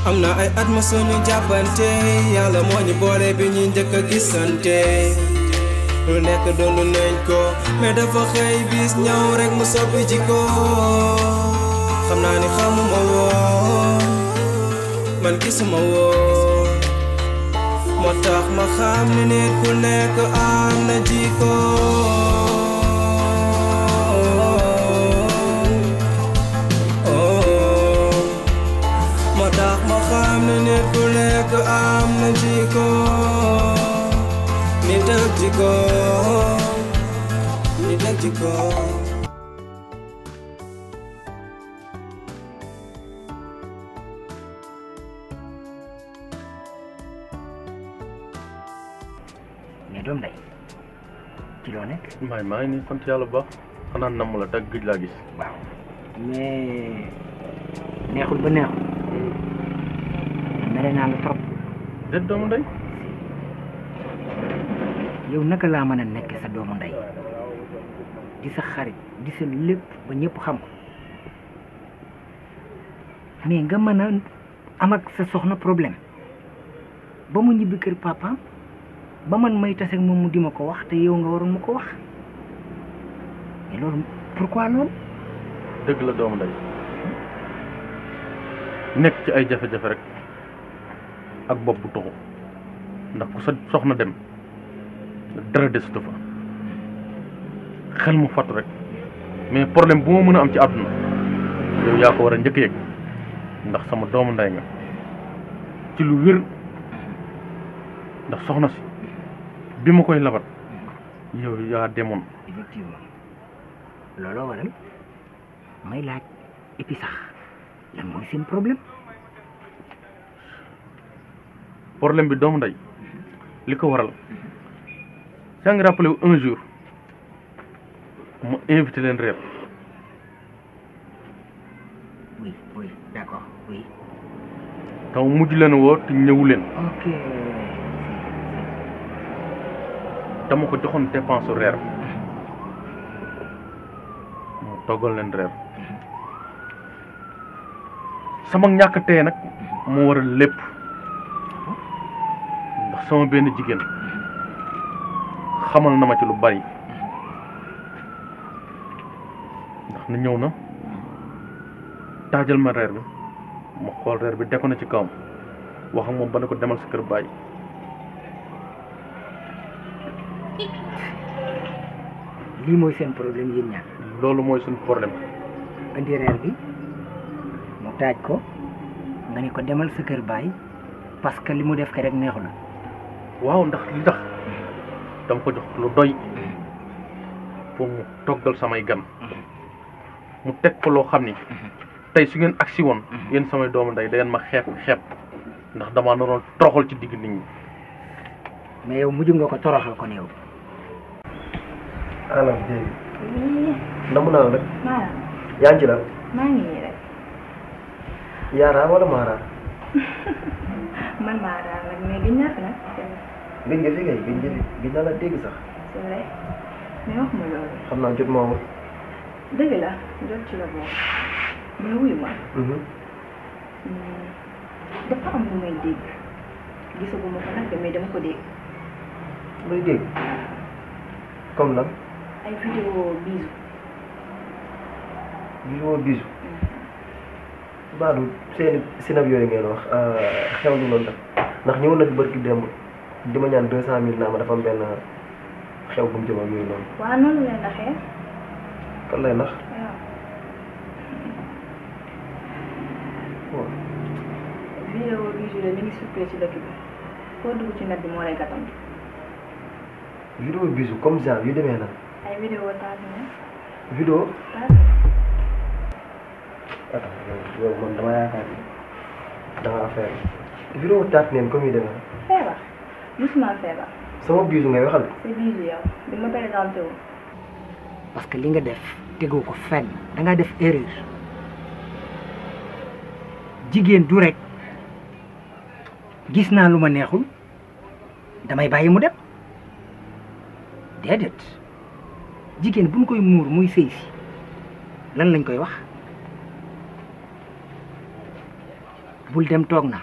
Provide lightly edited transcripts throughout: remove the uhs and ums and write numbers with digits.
am na ay at ma suñu jàppante yàlla moo ñu boole bi ñuy njëkk a gisante lu nekk dundu nañ ko mais dafa xëy bis ñëw rek mu soppi jikko xam naa ni xamuma woon man gisuma woon moo tax ma xam ni nit ku nekk am na jikko moo tax ma xam ni nit ku nekk am na jikko nit ak jikko nit ak jikko mais doom day ci loo nekk. maa ngi nii sant yàlla bu baax xanaa namm la dagg gëj laa gis. waaw mais neexul ba neexul. mere naa la trop. déet doomu ndey. yow naka laa mën a nekk sa doomu ndey di sa xarit di sa lépp ba ñëpp xam ko mais nga mën a am ak sa soxna problème ba mu ñibbi kër papaam ba man may tase ak moom mu di ma ko wax te yow nga waroon ma ko wax mais loolu pourquoi loolu. dëgg la doomu ndey nekk ci ay jafe-jafe rek ak bopp bu tuxu ndax ku sa soxna dem dara desatu fa xel mu fàttu rek mais problème bu ma mën a am ci àdduna yow yaa ko war a njëkk yëg ndax sama doomu ndey nga ci lu wér ndax soxna si bi ma koy labat yow yaa demoon. effectivement looloo waral may laaj et puis sax lan mooy seen problème. problème bi doomu ndey li ko waral yaa ngi rappelé wu un jour mu invité leen reer. oui oui d'accord oui. taw mujj leen woo te ñëwu leen. ok. dama ko joxoon dépense su reer moo toggal leen reer sama ñàkk tey nag moo waral lépp ndax sama benn jigéen xamal na ma ci lu bari ndax na ñëw na taajal ma reer bi ma xool reer bi deko na ci kawam wax ak moom ba ne ko demal sa kër baay. lii mooy seen problème yéen ñaar. loolu mooy suñu problème. indi reer bi mu taaj ko nga ne ko demal sa kër baay parce que li mu def ko rek neexu la. waaw ndax li tax dama ko jox lu doy pour mu toggal samay gan mu teg ko loo xam ni tey su ngeen agsi woon yéen samay doomu ndey da ngeen ma xeeb ndax damaa naroon toroxal ci digg nit ñi. mais yow mujj nga ko toroxal ko ne yow. alors jéegi. namu naa la rek. Mara. yaa ngi ci la. maa ngi nii rek. Yaara wala Mara. man Mara nag mais gis naa fi nag. gëj nga fi kay gëj naa la dégg sax. c'est vrai mais wax ma loolu. xam naa jot moo amul. dëgg la jot ci la bokk mais wuyu ma. dafa am lu may dégg gisaguma ko nag mais dama ko dégg. muy dégg comme lan. ay vidéo bisu. vidéo bisu. baadu seeni sinab yooyu ngeen wax xew lu noonu ndax ñëwoon na fi barki démb di ma ñaan 200 000 naa ma dafa am benn xew bu mu jëm ak yooyu noonu. waaw noonu lay naxee. kan lay nax. waaw. vidéo bisu la mi ngi circulé ci dëkk bi koo dugg ci net bi moo lay gàttam. vidéo bisu comme genre yu demee na. ay vidéo taatu ne. vidéo. taatu. yow man dama yaakaar ni da nga affaire vidéo taat neen comme yu demee. feebar musuma feebar. sama bisu ngay waxal. c'est bisu yow bi ma présenté wu. parce que li nga def tegoo ko fenn da nga def erreur jigéen du rek gis naa lu ma neexul damay bàyyi mu dem déedéet jigéen buñ koy muur muy sëy si lan lañ koy wax bul dem toog na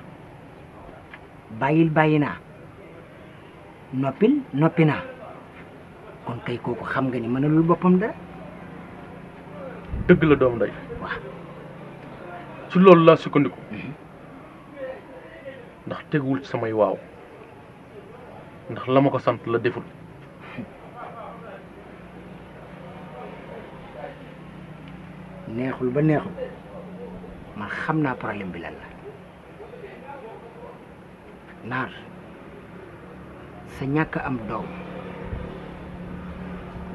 bàyyil bàyyi naa noppil noppi naa kon kay kooku xam nga ni mënalul boppam dara. dëgg la doom ndey waaw ci loolu laa sukkandiku ndax teguwul ci samay waaw ndax la ma ko sant la deful neexul ba neexul man xam naa problème bi lan la naar sa ñàkk am doom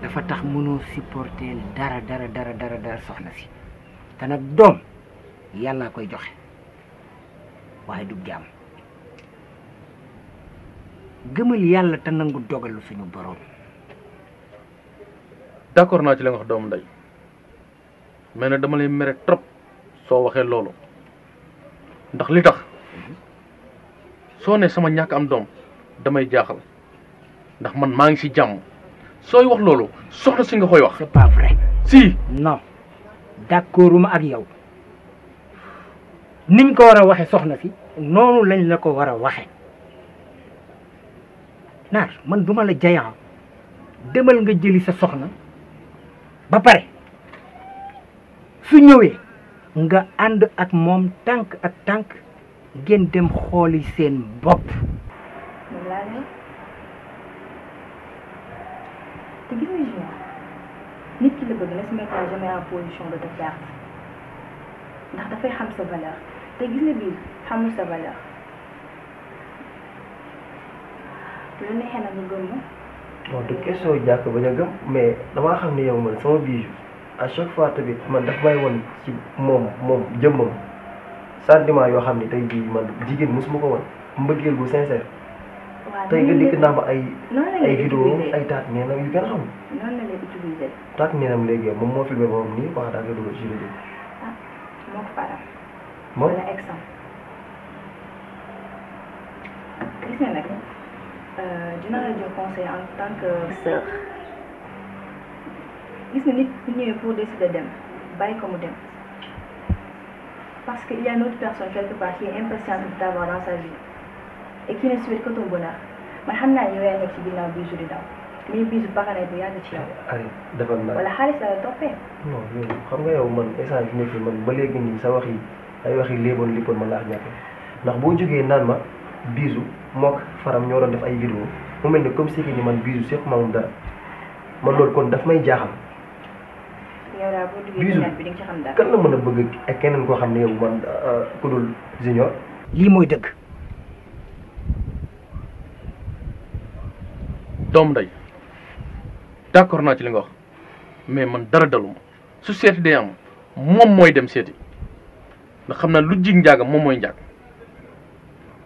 dafa tax mënoo supporter dara soxna si te nag doom yàlla koy joxe waaye du jàmm gëmal yàlla te nangu dogalu suñu borom. d'accord naa ci la nga wax doomu ndey mais nag dama lay mere trop soo waxee loolu ndax li tax soo ne sama ñàkk am doom damay jaaxal ndax man maa ngi ci jàmm sooy wax loolu soxna si nga koy wax. c'est pas vrai. si non d'accorduma ak yow niñ ko war a waxe soxna si noonu lañ la ko war a waxe naar man duma la jayan demal nga jëli sa soxna ba pare su ñëwee nga ànd ak moom tànk ak tànk ngeen dem xooli seen bopp. moom laa ne te gis nga Junior nit ki la bëgg ne se mettra jamais en position de te perdre ndax dafay xam sa valeur te gis nga bii xamul sa valeur te lu neexee nag nga gëm ma. bon de question jàkk bañ a gëm mais damaa xam ne yow man sama bijou à chaque fois tamit man daf may won ci moom jëmmam sentiment yoo xam ne tey jii man jigéen mosuma ko won mbëggeel bu sincère. waaw tey nga dikk naa ma ay vidéo utiliser ay taat neenam yu kenn xamul. noonu la lay utiliser. taat neenam léegi moom moo fi ba moom nii wax daa nga dugal ci vidéo. ah moo ko faral. moom wala exam. gis nga nag dina la jox conseil en tant que sœur. gis nga nit bu ñëwee pour décider dem bàyyi ko mu dem parce que il y a une autre personne quelque part qui est impatiente de t'avoir dans sa vie et qui ne souhaite que ton bonheur man xam naa yow yaa nekk ci ginnaaw Bijou di daw mais Bijou pare na bu yàgg ci yow. Ari defal naa. wala xaalis la la toppee. non yow xam nga yow man instant bi nekk man ba léegi nii sa wax yi ay wax yi léeboon lippoon man laa ñàkk ndax boo jógee naan ma Bijou mook faram ñoo doon def ay vidéo mu mel ne comme si que ni man Bijou seq ma moom dara man loolu kon daf may jaaxal. yow daal boo duggee ci net bi di nga ci xam dara. kan la mën a bëgg ak keneen koo xam ne yow man ku dul Junior. lii mooy dëgg. doom ndey d'accord naa ci li nga wax mais man dara daluma su seeti day am moom mooy dem seeti ndax xam naa lu jig njaaga moom mooy njaag.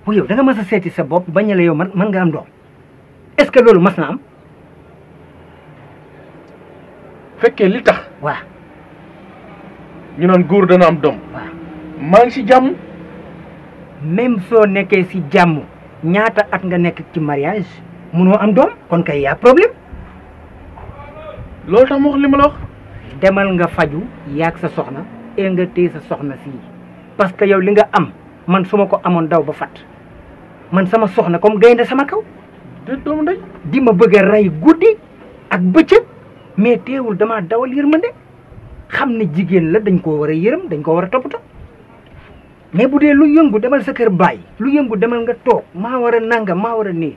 bu yow da nga mas a seeti sa bopp bañ a la yow man nga am doom est-ce que loolu mas na am. fekkee li tax waaw ñu naan góor dana am doom waaw maa ngi ci jàmm. même soo nekkee si jàmm ñaata at nga nekk ci mariage munoo am doom kon kay yaa problème. loolu tax ma wax li ma la wax. demal nga faju yaag sa soxna et nga téye sa soxna fii parce que yow li nga am man su ma ko amoon daw ba fat man sama soxna comme gaynde sama kaw. de doom ndey di ma bëgg a rey guddi ak bëccëg mais teewul damaa dawal yërmande xam ne jigéen la dañ koo war a yërëm dañ koo war a toppatoo mais bu dee lu yëngu demal sa kër baay lu yëngu demal nga toog maa war a nanga maa war a nii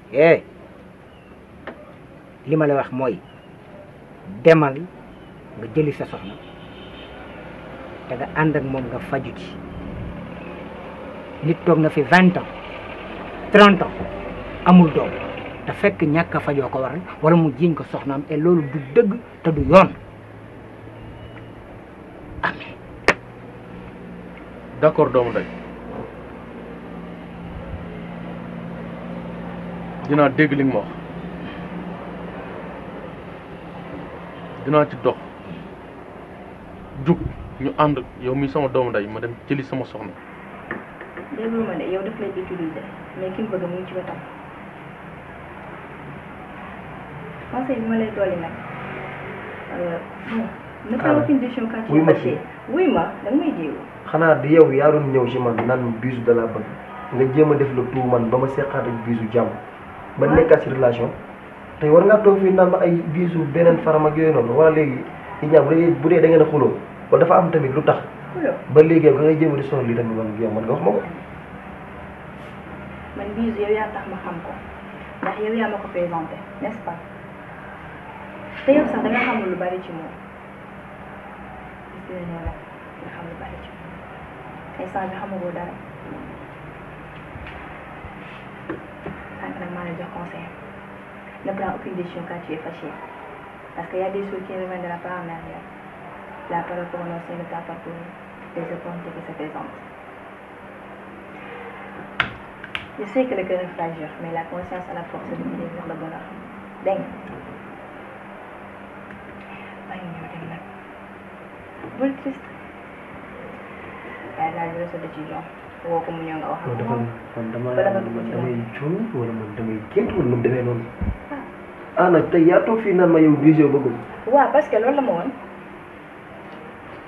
li ma la wax mooy demal nga jëli sa soxna te nga ànd ak moom nga faju ci nit toog na fi 20 ans 30 ans amul doom te fekk ñàkk a fajoo ko waral wala mu jiiñ ko soxnaam et loolu du dëgg te du yoon amee. d'accord doomu ndey dinaa dégg li nga ma wax dinaa ci dox jug ñu ànd yow mi sama doomu ndey ma dem jëli sama soxna. déglu ma de yow daf lay utiliser mais ki mu bëgg mu ngi ci wetam. conseil bi ma lay dolli nag bon ne prends aucune décision quand tu es fâché. wuy ma da nga may jéewu. xanaa di yow yaa doon ñëw ci man nan Bijou da laa bëgg nga jéem a def le tout man ba ma seqaat ak Bijou jàmm ba nekkaat ci relation tey war ngaa toog fii naan ma ay Bijou beneen faram ak yooyu noonu wala léegi yi ñaam bu dee da ngeen a xuloo wala dafa am tamit lu tax ba léegi yow nga ngay jéem a di sonal lii tamit man yow man nga wax ma ko. man Bijou yow yaa tax ma xam ko ndax yow yaa ma ko présenté n'est-ce pas te yow sax da nga xamul lu bari ci moom gis nga ne la nga xam lu bari ci moom instant bi xamagoo dara sànq nag maa la jox conseil ne prends aucune décision quand tu es fâché parce que y a des choses qui ne reviendront pas en arrière la parole prononcée ne t'a pas pour les opportunités qui se présentent. Je sais que le cœur est fragile, mais la conscience a la force de guider vers le bonheur. Dégg nga maa ngi ñëw dem nag bul triste waaye daal di la sa décision woo ko mu ñëw nga wax ak moom. kon damay juum wala man damay gént wala mu demee noonu. ah nag tey yaa toog fii naan ma yow Bijou bëggul. waaw parce que loolu la ma woon.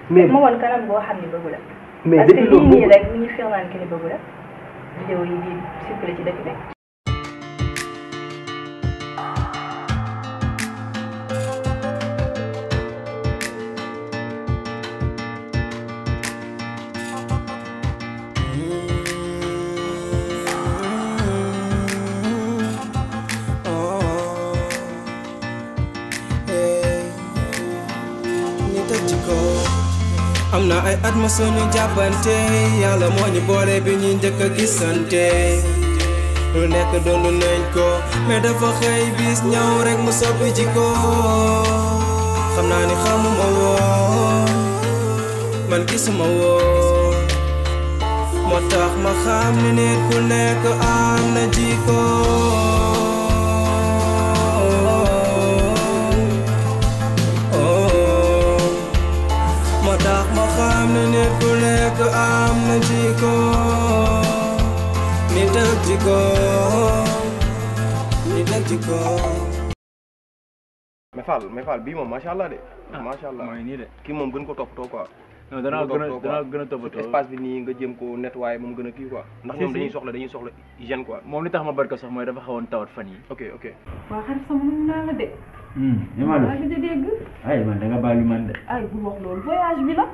mais ma woon kanam boo xam ne bëggu la. mais parce que depuis loolu lii nii rek bu ñu firnaan que ni bëggu la. vidéo yi di circulé ci dëkk bi. am na ay at ma suñu jàppante yàlla moo ñu boole bi ñu njëkk a gisante lu nekk doon nañ ko mais dafa xëy bis ñëw rek mu soppi jikko xam naa ni xamuma woon man gisuma woon moo tax ma xam ni nit ku nekk am na jikko nit ku nekk am na jikko nit ak jikko nit ak jikko. mais Fall bii moom macha allah de. macha allah mooy nii de. kii moom gën ko toppatoo quoi. non danaa gën a toppatoo espace bi nii nga jéem ko nettoyer moom gën a kii quoi. ndax ñoom dañuy soxla hygiène quoi. moom li tax ma bari ko sax mooy dafa xawoon tawat fan yi. ok. waa xarit sama mën naa la de. ni ma maa ngi dégg. ay man da nga baal man de. ay bul wax loolu voyage bi la.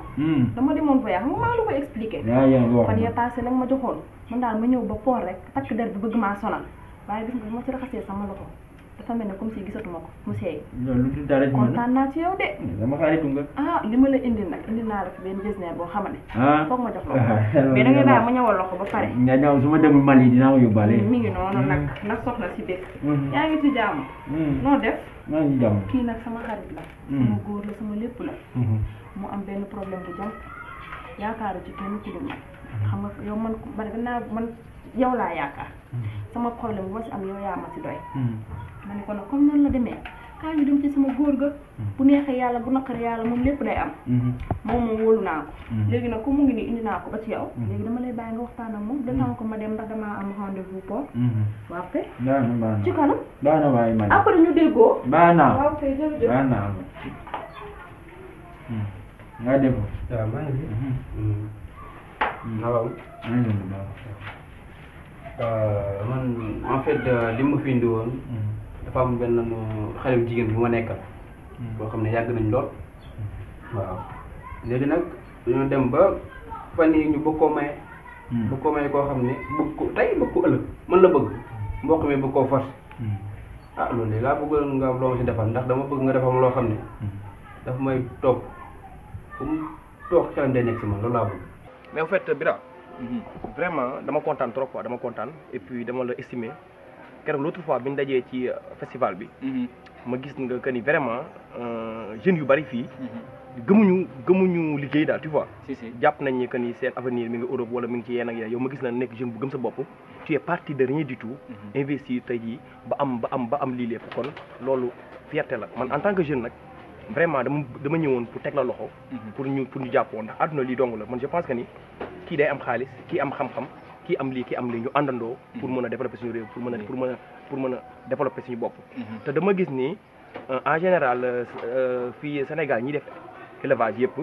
dama demoon voyage xam nga maa la ko expliqué. yaa ngi wax fan yee passé nag ma joxoon man daal ma ñëw ba port rek takk der bi bëgg maa sonal waaye gis nga bi ma ci raxasee sama loxo dafa mel ne comme si gisatuma ko mu seey. loolu lu dara ci man kontaan naa ci yow de. dama xaaritu nga. li ma la indil nag indil naa la fi benn business boo xam ne. foog ma jox la ko. mais da ngay bàyyi ma ñëwal la ko ba pare. nga ñëw su ma demul Mali dinaa ko yóbbaale. mi ngi noonu nag soxna si bés. yaa ngi ci jàmm. noo def. maa ngi jàmm. kii nag sama xarit la. sama góor la sama lépp la. mu am benn problème bu jam yaakaaru ci kenn ku dul man. xam nga yow man yow laa yaakaar. sama problème bu ma si am yow yaa ma si doy. ma ne ko nag comme noonu la demee kaa ñu dem ci sama góor ga. bu neexee yàlla bu naqaree yàlla moom lépp day am. moom wóolu naa ko. léegi nag comme mu ngi nii indi naa ko ba ci yow. léegi dama lay bàyyi nga waxtaan ak moom danaa ko ma dem ndax damaa am rendez-vous port. waaw kay. baax na ci kanam. baax na waaye man. après ñu déggoo. baax na waaw kay jërëjëf. baax na nga def ko. waaw maa ngi man en fait li ma fi indi woon dafa am benn xale bu jigéen bu ma nekkal boo xam ne yàgg nañ lool waaw léegi nag dañoo dem ba fan yii ñu bëgg koo maye koo xam ne bëgg ko tey bëgg ko ëllëg mën la bëgg mbokk mi bëgg koo force loolu de laa bëggoon nga am loo ma si defal ndax dama bëgg nga defal ma loo xam ne dafa may topp fu mu toog xelam day nekk si man loolu laa bëgg. mais en fait Bira vraiment dama kontaan trop quoi dama kontaan et puis dama la estimer keroog l'autre fois bi ñu dajee ci festival bi. ma gis nga que ni vraiment jeunes yu bari fii. gëmuñu liggéey daal tu vois. jàpp nañ ni que ni seen avenir mi ngi Europe wala mi ngi ci yenn ak yenn yow ma gis na nekk jeune bu gëm sa bopp. tu es parti de rien du tout. investir tey jii ba am lii lépp kon loolu fierté la man en tant que jeune nag. vraiment dama ñëwoon pour teg la loxo. pour ñu jàppoo ndax àdduna lii dong la man je pense que ni kii day am xaalis kii am xam-xam kii am lii ñu àndandoo. pour mën a développer suñu réew pour mën a développer suñu bopp. te dama gis ni en général fii Sénégal ñi def élevage yëpp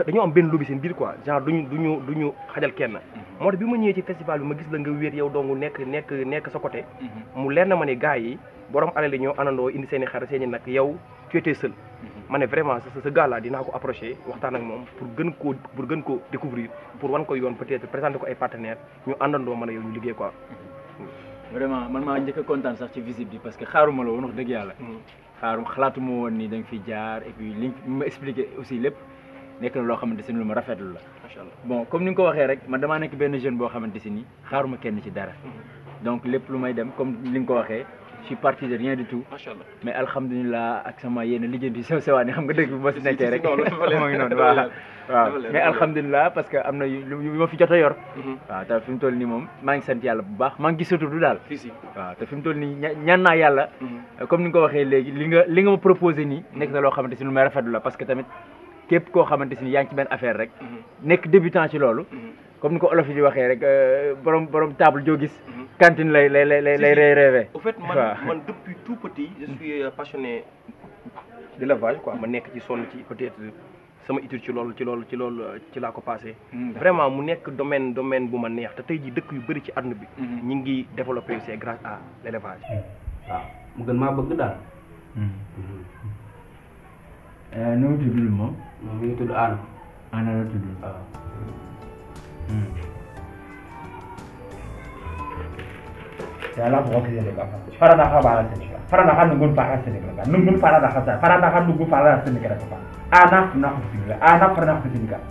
dañoo am benn lobby seen biir quoi genre duñu xajal kenn moo tax bi ma ñëwee ci festival bi ma gis la nga wéet yow dong nekk sa côté mu leer na ma ne gars yi borom alal yi ñoo anandoo indi seen i xar seen i nag yow tu étais seul ma ne vraiment ce gars là dinaa ko approché waxtaan ak moom pour gën koo découvrir pour wan ko yoon peut-être présenter ko ay partenaires ñu àndandoo mën a yow ñu liggéey quoi vraiment man maa njëkk a kontaan sax ci visite bi parce que xaaruma la woon wax dëgg yàlla xalaatuma woon ni da nga fi jaar et puis li ma expliqué aussi lépp nekk na loo xamante si ni lu ma rafetlu la macha allah bon comme ni nga ko waxee rek man damaa nekk benn jeune boo xamante si ni xaaruma kenn ci dara donc lépp lu may dem comme li nga ko waxee je suis parti de rien du tout macha allah mais alhamdulilah ak sama yenn liggéey di sew sewaan yi xam nga dëgg bi ma si nekkee rek moo ngi noonu waaw mais alhamdulilah parce que am na yu ma fi jot a yor waaw te fi mu toll nii moom maa ngi sant yàlla bu baax maa ngi gisatu du daal waaw te fi mu toll nii ñaan naa yàlla comme ni nga ko waxee léegi li nga ma proposé nii nekk na loo xamante si lu may rafetlu la parce que tamit képp koo xamante si ni yaa ngi ci benn affaire rek nekk débutant ci loolu comme ni ko olof yi di waxee rek borom table joo gis cantine lay rêvé. au fait man depuis tout petit je suis passionné d'élevage quoi ma nekk ci sonn ci peut-être sama étude ci laa ko passé vraiment mu nekk domaine bu ma neex te tey ji dëkk yu bëri ci àdduna bi ñi ngi développé c'est grâce à l'élevage waaw mu gën maa bëgg daal nu mu tudd moom mi ngi tudd Anna Anna la tudd waaw Yala ko ke le ka para na ka ba Senegal para na ka nungun para Senegal nungun para na ka sa para na ka nungun para Senegal ka ana na ko Senegal ana para na ko Senegal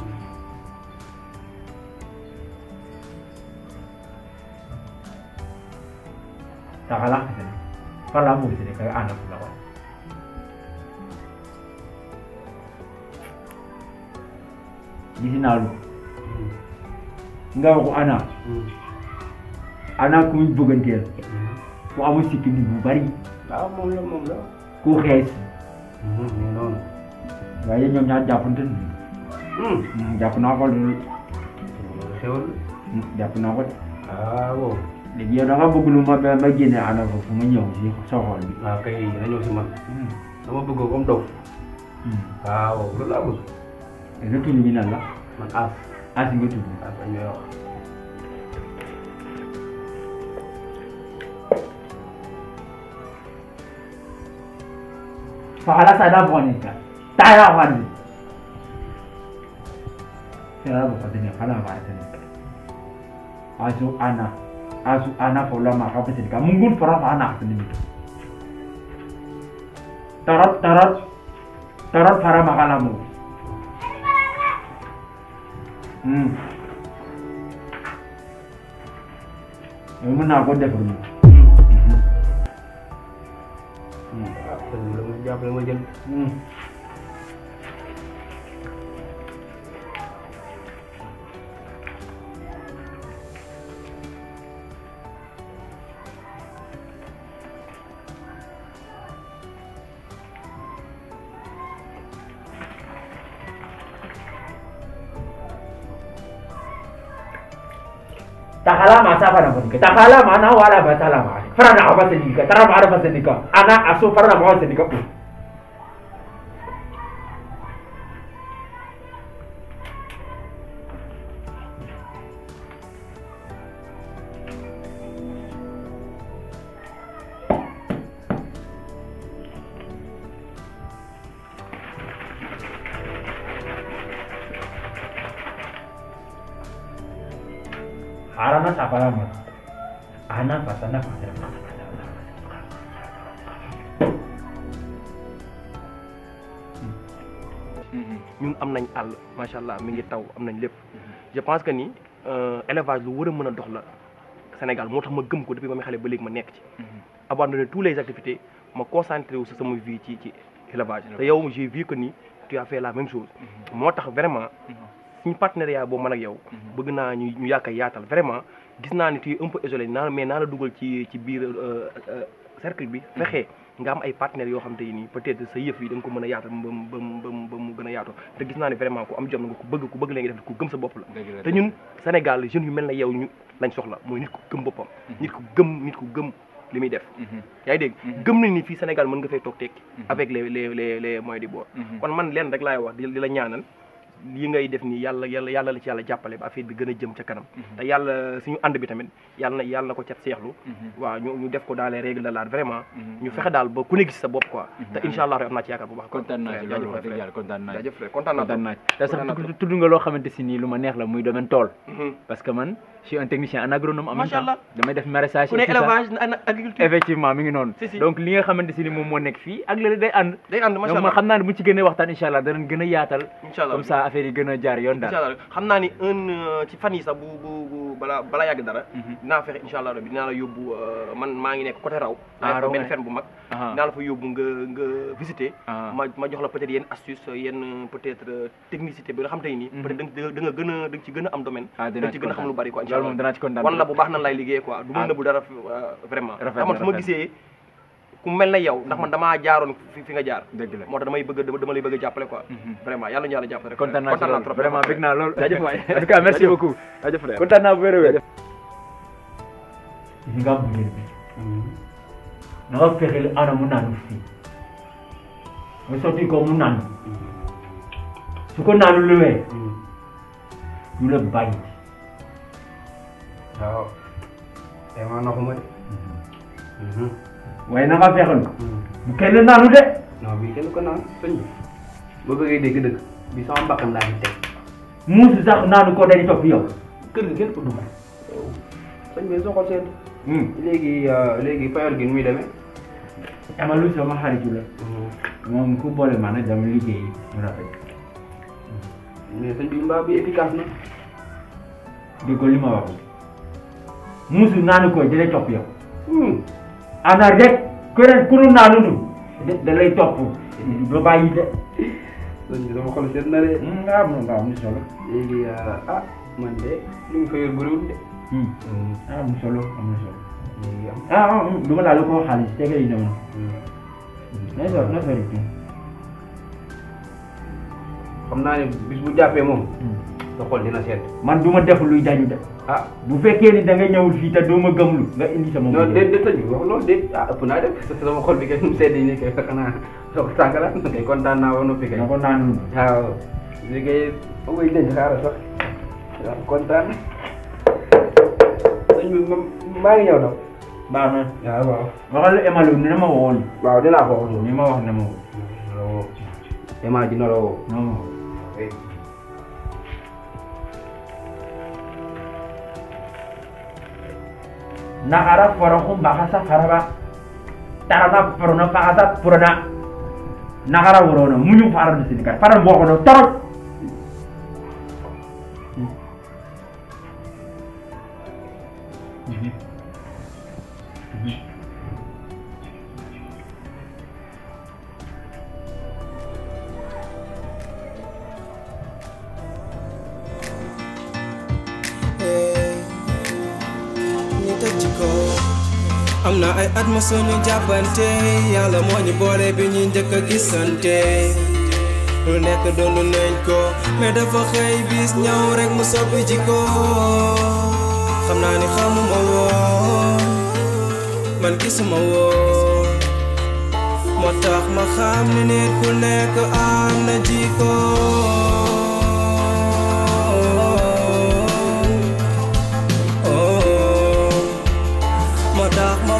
takala ka Senegal para mo Senegal ana ko lawa di sinalu nga ko ana ku ñu bëgganteel ku amul sikki nit bu bari waaw moom la ku xees mais noonu waaye ñoom ñaar jàppante ni jàpp naa ko loolu xewal jàpp naa ko de waaw léegi yow da nga bëgg lu ma génne ana ko fu ma ñëw si soxool bi waaw kay na ñëw si man dama bëgg comme dof waaw loolu laa bëgg sa tur bi nan la man as nga tudd dañ may wax Fahala sada boni ka. Taya wani. Saya bu kadene kala ba tane. Asu ana fola ma ka pese ka mungun fara ma ana tane mi. Tarot fara ma kala mu. Mun na ko def ni. jàppale ma jël takala ma sa fara mun ka takala ma na wala ba tala ma fara na ba sani ka tara ma ba sani ka ana aso fara na ma sani ka Arana sapara mas, ana pasana pasana. ñun am nañ àll macha allah mi ngi taw am nañ lépp je pense que ni élevage lu war a mën a dox la Sénégal moo tax ma gëm ko depuis ba ma xale ba léegi ma nekk ci abandonné tous les activités ma concentré wu si sama vie ci élevage te yow j'ai vu que ni tu as fait la même chose moo tax vraiment suñu partenariat boobu man ak yow bëgg naa ñu yaatal vraiment gis naa ni tu es un peu isolé mais naa la dugal ci biir cercle bi fexe nga am ay partenaires yoo xam te ni peut-être sa yëf yi da nga ko mën a yaatal ba mu gën a yaatu te gis naa ni vraiment ku am jom nga ku bëgg la nga def ku gëm sa bopp la te ñun Sénégal jeunes yu mel na yow ñu lañ soxla mooy nit ku gëm boppam nit ku gëm li muy def yaa ngi dégg gëm nañ ni fii Sénégal mën nga fay toog tekki avec les moyens du bord kon man leen rek laay wax di la ñaanal lii ngay def nii yàlla la ci yàlla jàppale ba affaire bi gën a jëm ca kanam te yàlla suñu ànd bi tamit yàlla na ko cat seexlu waaw ñu def ko dans les règles de l'art vraiment ñu fexe daal ba ku ne gis sa bopp quoi te incha allah am naa ci yaakaar bu baax kontaan naa ci loolu wax dëgg yàlla kontaan naa ci jaajëf frère kontaan naa te sax tudd nga loo xamante si nii lu ma neex la muy domaine tool parce que man je suis un technicien en agronome en même temps damay def maraîchage ku ne élevage agriculture effectivement mi ngi noonu donc li nga xamante si ni moom moo nekk fii ak léegi day ànd macha donc man xam naa ne bu ci gën a waxtaan incha allah danañ gën a yaatal comme ça affaire yi gën a jaar yoon daal incha allah xam naa ni ci fan yi sax bu balaa yàgg dara dinaa fexe incha allah rabbi dinaa la yóbbu man maa ngi nekk côté raw benn ferme bu mag dinaa la fa yóbbu nga visiter ma jox la peut-être yenn astuce yenn peut-être technicité bi nga xam te ni peut-être da nga ci gën a am domaine da ci gën a xam lu bari quoi loolu moom danaa ci kontaan wan la bu baax nan lay liggéey quoi du ma nëbbu dara vraiment ndax man su ma gisee ku mel na yow ndax man damaa jaaroon fi nga jaar dëgg la moo tax dama lay bëgg a jàppale quoi vraiment yàlla ñu yàlla jàppale rek kontaan naa ci loolu vraiment bëgg naa loolu jaajëf waay en tout cas merci beaucoup jaajëf frère kontaan naa bu wér a wér gis nga bu ngeen bi na nga fexeel ana mu naanu fii nga sotti ko mu naanu su ko naanu luwee du la bàyyi waaw vraiment naxuma de waaye na nga fexeel bu kenn naanu de non bii kenn ko naan sëñ bi boo bëggee dégg-dëgg bi sama mbakkan laa ngi teg muusu sax naanu ko dañu topp yow kër gi kenn ko dugg sëñ bi soo ko seet léegi payol gi nu muy demee amalu sama xaritu la moom ku boole maanaam dama liggéey mu rafet mais sëñ bi mbaa bi efficace na di ko li ma wax muusu naanu ko dina topp yow ana rek keneen ku nu naanu da lay topp ba bàyyi de sëñ bi sama xol seet na de nga am solo léegi man de li nga fa yor bëriwul de am solo léegi du ma laal ko xaalis tege yi ñëw na sori xam naa ne bis bu jàppee moom sa xol dina seet man du ma def luy jañu de bu fekkee ni da nga ñëwul fii te doo ma gëmlu nga indi sama non déet sëñ bi wax loolu déet ëpp naa def sama xol bi kay mu sedd nii kay xanaa soo ko sàngala kay kontaan naa ba noppi kay na ko naanu waaw li kay ba koy denc xaaral sax waaw kontaan sëñ bi maa ngi ñëw daw baax na waaw waxal Emmanuel ni ma woon waaw dinaa ko wax ni ma wax ne ma woo Emma dina la woo nakara foroku bakasa faraba tarana porona pakasa purana nakara worona munyu fara di sini kan fara bokono torot am na ay at ma sunu jàppante yàlla moo ñu boole bi ñuy njëkk a gisante lu nekk doon nañ ko mais dafa xëy bis ñëw rek mu soppi jikko xam naa ni xamuma woon man gisuma woon moo tax ma xam ne nit ku nekk am na jikko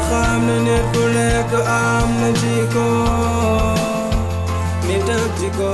xam ne nit ku nekk am na jikko nit ak jikko